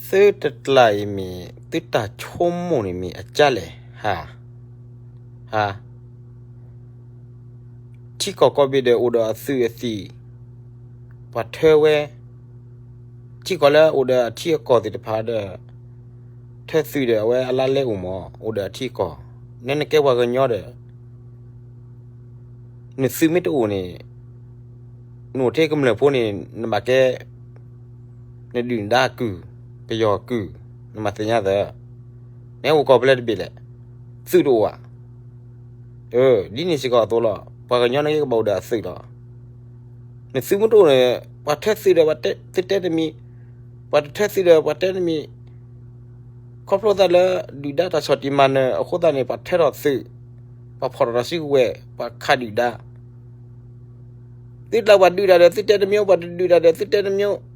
သုတကျါအံၤမ့ၢ် သုတၢ်ဆိကမိၣ်န့ၣ်မ့ၢ်အကါလဲၣ်, ဟါ, ဟါ, ထံကီၢ်ကိးဘ့ၣ်ဒီးအိၣ်ဒီးအသုးအသံၣ်, ပှၤထၢဝဲ, ထံကီၢ်လၢအိၣ်ဒီးအထံအကီၢ်သ့ၣ်တဖၣ်ဒီး ထၢသုးဒီးအဝဲအလါလဲအိၣ်မး အိၣ်ဒီးအထံအကီၢ်, နဲနကဲပှၤကညီဒီး နသုးမ့ၢ်တအိၣ်န့ၣ် နအိၣ်ထဲကမျၢၢ်ဖိန့ၣ် နဘၣ်ကဲ နဒုၣ်နဒါကုၢ်, ပယီၤကုၢ်, နမၤသ့ၣ်ညါသၢ, နဟဲအိၣ်ကီၢ်ဖဲလဲၣ်တဘ့ၣ်လဲၣ်, သုးတအိၣ်ဧါ. ဒ်န့ၣ်စ့ၢ်ကီးအသိးလီၤ. ပှၤကညီန့ၣ်ကဘၣ်အိၣ်ဒီးအသုးလီၤ. နသုးမ့ၢ်တအိၣ်န့ၣ် ပှၤထၢသုးဒီး သုတဲတမံၤ, ပှၤတထၢသုးဒီး ပှၤတဲတမံၤ, ခီဖျိသးလၢ ဒုၣ်ဒါတၢ်ဆီၣ်တံၢ်မၤနၢၤအဃိသတးန့ၣ် ပှၤထၢထီၣ်သုး, ပှၤဖီၣ်ထီၣ်တၢ်စုကဝဲၤ, ပှၤခးဒုၣ်ဒါ, သုတၢ်ပှၤဒုးတၢ်ဒီး သုတဲတမံၤ, ပှၤတဒုးတၢ်ဒီး သုတဲတမံၤ,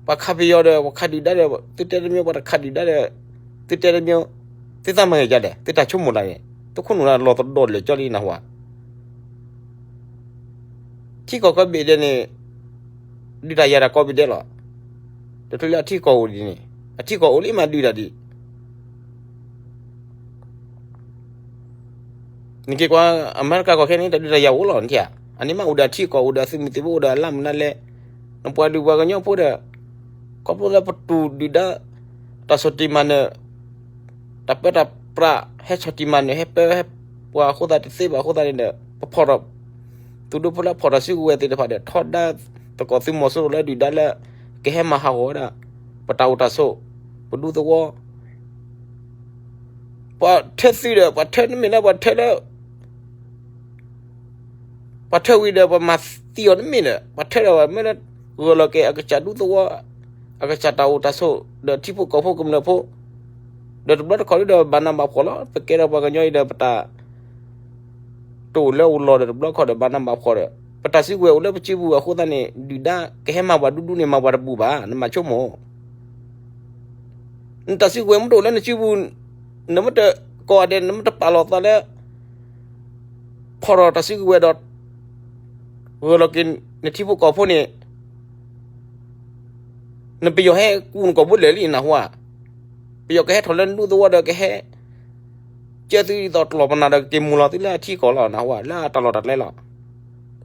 ပှၤခးပယီၤဒီး ပှၤခးဒုၣ်ဒါဒီး သုတဲတမံၤ, ပှၤတခးဒုၣ်ဒါဒီး သုတဲတမံၤ, သုသးမၤဂ့ၤကလဲၣ်, သုတၢ်ဆိကမိၣ်တၢ်န့ၣ် သုခိၣ်နူာ်လီၤသဒိၣ်လၢာ်ကၠီလံနၢ်ဟူဧါ. ထံကီၢ်ကိးဘ့ၣ်ဒဲးန့ၣ် ဒုးတၢ်ယၤတၢ်ကိးဘ့ၣ်ဒဲးလီၤ. တချုးလၢအထံကီၢ်အိၣ်ဒ်န့ၣ် အထံကီၢ်အိၣ်လံမးဒုးတၢ်ဒံး နက့ၤကွၢ် အမဲရကၤကီၢ်ခဲအံၤန့ၣ် တၢ်ဒုးတၢ်ယၤအိၣ်လီၤနထံၣ်ဧါ. အန့ၣ်မးအိၣ်ဒီးအထံအကီၢ် အိၣ်ဒီးအသုးမုၢ်သံၣ်ဘိ အိၣ်ဒီးအလါမုၢ်လါလဲ, နပှၤဒုးပှၤကညီဖိဒီး ခီဖျိလၢပတူၢ်ဒုၣ်ဒါ တၢ်ဆီၣ်တံၢ်မၤနၢၤ တၢ်ပၢတၢ်ပြး ဟဲဆီၣ်တံၢ်မၤနၢၤ ဟဲပၢဟဲပှၤအဃိသတးတသ့ဘၣ်အဃိသတးန့ၣ်ဒီး ပဖီၣ်ထီၣ် သုးဒိၣ်ဖိလၢဖီၣ်တၢ်စုကဝဲၤသ့ၣ်တဖၣ်ဒီး ထီဒါသကိးသုးမီၤစိရိၤလၢဒုၣ်ဒါလၢ ကဟဲမၤဟးဂီၤဝဲဒၣ် ပတၢ်အိၣ်တၢ်ဆိး ပဒူသဝီ ပှၤထၢသုးဒီး ပှၤထၢတမ့ၢ်လၢပှၤထၢလၢ ပှၤထၢဝံၤဒီး ပှၤမၤသံအီၤတမ့ၢ်ဒီး ပှၤထၢဒီးပှၤမ့ၢ်လၢ ဂၢၢ်လီၤက့ၤအကစၢ်ဒူသဝီ အကစၢ်တၢ်အိၣ်တၢ်ဆိး ဒီးထံဖိကီၢ်ဖိကမျၢၢ်ဖိ ဒီးတဘျီတခီၣ်ဒုဒီးဘၣ်နးဘၣ်ဖှီၣ်လီၤ. ပကဲထီၣ်ပှၤကညီအံၤဒီးပတၢ် တအိၣ်လၢအိၣ်လီၤဒီးတဘျီတခီၣ်ဒီးဘၣ်နးဘၣ်ဖှီၣ်ဒီး ပတၢ်စုကဝဲၤအိၣ်လၢပစုပူၤအဃိသတးန့ၣ် ဒုၣ်ဒါကဟဲမၤပှၤဒူဒူန့ၣ် မၤပှၤတဘူၣ်ဘၣ် နမၤဆိကမိၣ် နတၢ်စုကဝဲၤမ့ၢ်တအိၣ်လၢနစုပူၤ နမ့ၢ်တကိးဂၤဒဲး နမ့ၢ်တပာ်လီၤသးလၢ ဖီၣ်ထီၣ်တၢ်စုကဝဲၤဒီး ဂၢၢ်လီၤက့ၤနထံဖိကီၢ်ဖိန့ၣ် နပယီၤဟဲကူၣ်နကိာ်ဖိလၢာ်လံနၢ်ဟူဧါ. ပယီၤကဟဲထီၣ်လၢနဒူသဝီဒီးကဟဲ ကၢသုဒ်သိးတလီၤပနၢ်ဒီး ကက့ၤမူၤလီၤသုလၢအထံကီၢ်လီၤနၢ်ဟူဧါ လၢအတၢ်လီၢ်တၢ်ကျဲလီၤ.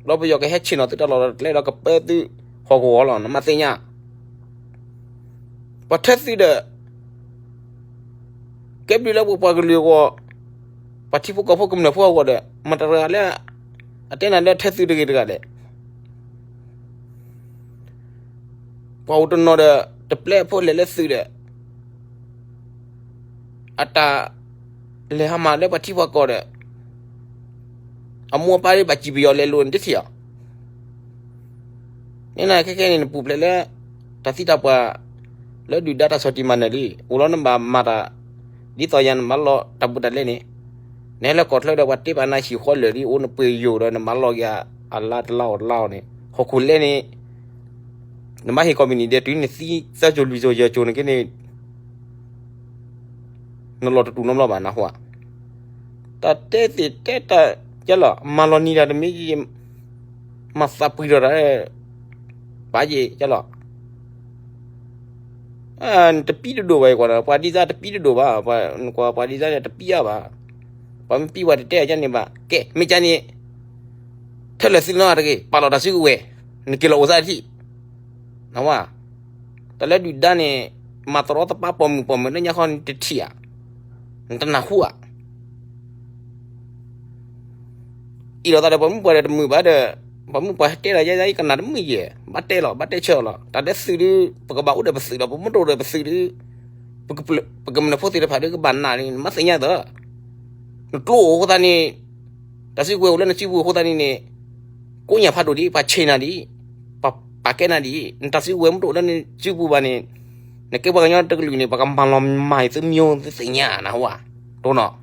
ဒီးပယီၤကဟဲဆ့ၣ်နီၤသုတၢ်လီၢ်တၢ်ကျဲဒီးကပၢသုဟီၣ်ကဝီၤလီၤ နမၤသ့ၣ်ညါ ပှၤထၢသုးဒီး ကဲဘျုးလၢပပှၤကလုာ်အဂီၢ် ပှၤထံဖိကီၢ်ဖိကမျၢၢ်ဖိအဂီၢ်ဒီး မတၤတဂၤလၢ အတဲနၤလၢထၢသုးတဂ့ၤတဂၤလဲၣ်. ပှၤအိၣ်တနီၤဒီး တပျဲအဖိလဲၤလၢသုးဒီး အတၢ်လဲၤဟးမၤလၢပှၤထံပှၤကီၢ်ဒီး အမိၢ်အပၢ်ဒ်ဘၣ်စံၣ်ပယီၤလဲၤလိၤန့ၣ်တထံၣ်အီၤ န့ၣ်နၤခဲခဲန့ၣ် နပူၤဖျဲးလၢ တၢ်သံတၢ်ပှၢ် လၢဒုၣ်ဒါတၢ်ဆီၣ်တံၢ်မၤနၢၤလံ အိၣ်လီၤနဘၣ်မၤတၢ် ဒ်သိးယၤနမၤလီၤတၢ်ဘူးတၢ်လဲန့ၣ် နဟဲလၢကီၢ်ချၢဒီး ပှၤတ့ပှၤနါဟံၣ်ဃီလၢာ်လံ အိၣ်နပှ့ၤယိာ်ဒီး နမၤလီၤက့ၤအလါတလါအီၤတလါအီၤန့ၣ် ဟီၣ်ခိၣ်လဲန့ၣ် နဘၣ်ဟ့ၣ်ကီၢ်မုၢ်နံၤဒဲး တုၤနသံသၢစိၤလွံၢ်စိၤယဲၢ်စိၤန့ၣ်က့န့ၣ် နလီၤတတူၢ်နီတဘျီဘၣ်နၢ်ဟူဧါ. တၢ်တဲသ့ၣ်တဲတၢ်ကဲလီၤ မၤလီၤနံၤတၢ်တမံၤ မၤသးပှံၤထီၣ်တၢ် ပာ်ယ့ၢ်ကဲလီၤ တပံတဒိၣ်ဘၣ်အံၤကွၢ်ဒီး ပှၤဒံသးတပံတဒိၣ်ဘၣ် ပှၤဒံသးန့ၣ်တပံအါဘၣ် ပှၤမ့ၢ်ပံပှၤတတဲအကန့ၣ်ဘၣ် ကဲ မ့ၢ်ကန့ၣ် ထၢလၢာ်သုးနီတဂ့ၤ ပာ်လီၤတၢ်စုကဝဲၤ နက့ၤလီၤအိၣ်သးတထံၣ် နဝါ တၢ်လၢဒုၣ်ဒါန့ၣ် မၤတရီတပါပိာ်မုၣ်ပိာ်မုၣ်လၢညါခီန့ၣ်တထံၣ်ဧါ နတနၢ်ဟူဧါ အံၤလီၤသးဒီးပှၤမုၣ်ပှၤဒီးတမုာ်ဘၣ်ဒီး ပှၤမုၣ်ပှၤဟဲတဲလီၤယဲယဲကနၣ်တမုာ်ယဲ ဘၣ်တဲလီၤ ဘၣ်တဲဆၢလီၤ တၢ်လၢသုးဒု ပကဘၣ်အိၣ်ဒီးပသုးလီၤ ပမ့ၢ်တအိၣ်ဒီးပသုးဒု ပကမျၢၢ်ဖိသ့ၣ်တဖၣ်ဒုကဘၣ်နာ်န့ၣ် နမ့ၢ်သ့ၣ်ညါသၢ နကျိအိၣ်အဃိသတးန့ၣ် တၢ်စုကဝဲၤအိၣ်လၢနစုပူၤအဃိသတးန့ၣ်န့ၣ် ကိးညၣ်ဖးဒိၣ်ဒံး ပှၤဆ့ၣ်နၤဒံး ပှၤပာ်ကဲနၤဒံး နတၢ်စုကဝဲၤမ့ၢ်တအိၣ်လၢနစုပူၤဘၣ်န့ၣ် နကဲပှၤကညီတကလုာ်န့ၣ် ပှၤကမၤလီၤမၤသုမံၤသုသ့ၣ်ညါနၢ်ဟူဧါ တိၢ်နီၤ